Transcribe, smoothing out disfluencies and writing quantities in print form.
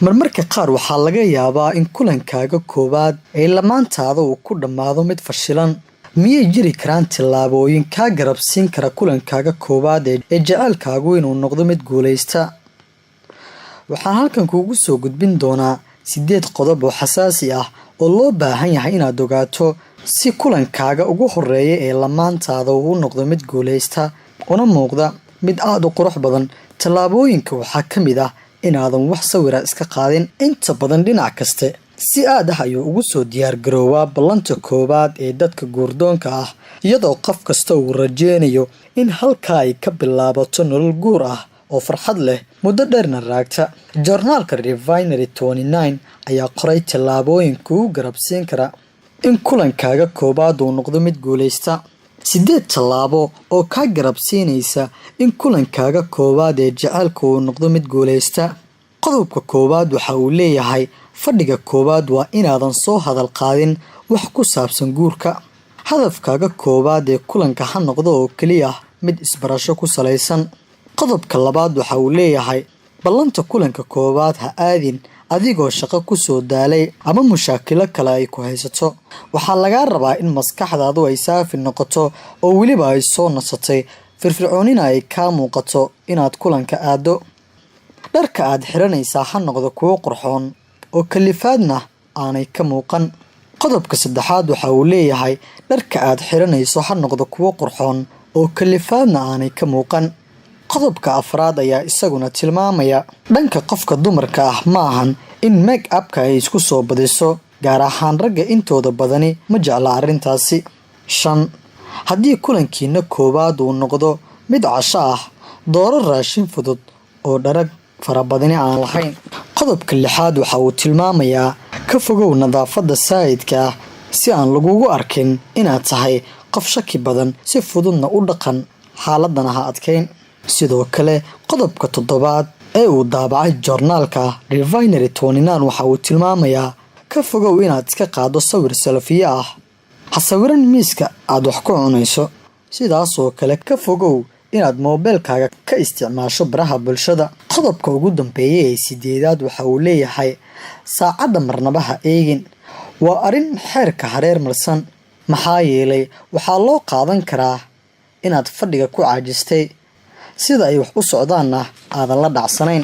Marmarka qaar waxaa laga yaabaa in kulankaaga koowaad ee lamaantaada uu ku dhammaado mid fashilan. Miyay jiri karaan tillaabooyin kaa garabsiin kara kulankaaga koowaad ee jaceylkaagu inuu noqdo mid guuleysta? Waxaan halkan kuugu soo gudbin doonaa 8 qodob oo xasaasi ah oo loo baahan yahay inaad ogaato si kulankaaga ugu horeeya ee lamaantaada uu u noqdo mid guuleysta una muuqda mid aad u qurux badan. Tallaabooyinka waxaa ka mid ah inaadan wax sawira iska qaadin. Inta badan dhinac kaste si aad ah ayuu ugu soo diyaargaroobaa ballanta koowaad ee dadka guurdoonka ah, iyadoo qof kasta uu rajeynayo in halkaa ay ka bilaabato nolol guur ah oo farxad leh, muddo dheerna raagta. Joornaalka Refinery 29 ayaa qoray tallaabooyin kugu garabsiin kara in kulankaaga koowaad uu noqdo mid guuleysta. 8 tallaabo oo kaa garabsiinaysa in kulankaaga koowaad ee jaceylka uu noqdo mid guuleysta. Qodobka koowaad waxa uu leeyahay: fadhiga koowaad waa inaadan soo hadal qaadin wax ku saabsan guurka. Hadafkaaga koowaad ee kulanka ha noqdo oo keliya mid isbarasho ku salaysan. Qodobka labaad waxa uu leeyahay: ballanta kulanka koowaad ha aadin adigoo shaqo ku soo daalay ama mushaakilo kale ay ku haysato. Waxaa lagaa rabaa in maskaxdaadu ay saafi noqoto oo weliba ay soo nasatay, firfircoonina ay kaa muuqato inaad kulanka aado. Dharka aad xiranaysaa ha noqdo kuwo qurxoon oo kalifaadna aanay ka muuqan. Qodobka saddexaad waxa uu leeyahay: dharka aad xiranayso ha noqdo kuwo qurxoon oo kalifaadna aanay ka muuqan. Qodobka afraad ayaa isaguna tilmaamaya dhanka qofka dumarka ah ma ahan in make up-ka ay isku soo badiso, gaar ahaan ragga intooda badani ma jecla arrintaasi. 5, haddii kulankiina koowaad uu noqdo mid casho ah, dooro raashin fudud oo dharag farabadani aan lahayn. Qodobka lixaad waxa uu tilmaamayaa: ka fogow nadaafadda saa'idka ah si aan lagugu arkin inaad tahay qof shaki badan, si fududna u dhaqan, xaaladana ha adkeyn. Sidoo kale qodobka toddobaad ee uu daabacay joornaalka Refinery 29 waxa uu tilmaamayaa: ka fogow inaad iska qaaddo sawir selfie ah. Ha sawiran miiska aad wax ku cunayso. Sidaasoo kale ka fogow inaad moobeelkaaga ka isticmaasho baraha bulshada. Qodobka ugu dambeeya ee sideedaad waxa uu leeyahay: saacadda marnaba ha eegin. Waa arrin xeerka hareer marsan, maxaa yeelay waxaa loo qaadan karaa inaad fadhiga ku caajistay, sida ay wax u socdaanna aadan la dhacsanayn.